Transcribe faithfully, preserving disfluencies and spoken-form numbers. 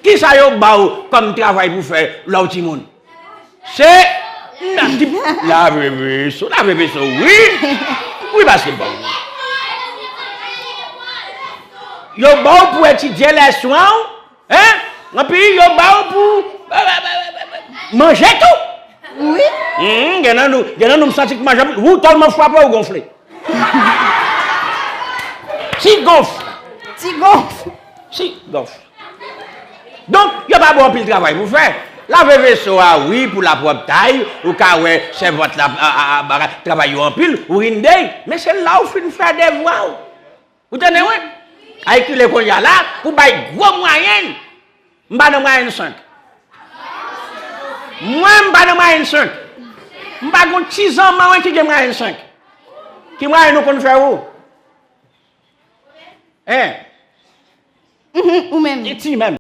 Kisa yo ba w kòm travay pou fè lè w timoun? Se nan ti lave veso, lave veso, wi. Wi, paske bon. Yo ba w pou etidye lèson an, hein? Anpi yo ba w pou manje tou. Wi. Hmm, gen nan nou, gen nan nou m santi k manje anpil. Ou tèlman frape, ou gonfle. Ti gonf. Ti gonf. Ti gonf. Donk, yo pa ba w anpil travay pou fè. Lave veso a, wi, pou lapwòptay, ou ka wè sèvant la, a, a, a, bagay, travay yo anpil, ou rinde, men se lè w fin fè devwa w. Ou tande, wi? Ay ki lè kounye a la, pou bay gwo mwayèn. M pa nan mwayèn senk. Mwen, m pa nan mwayèn senk. M pa gon ti zanman, wi, ki gen mwayèn senk. Ki mwayèn ou konn fè ou? Hein? Mhm, ou menm. Ti menm.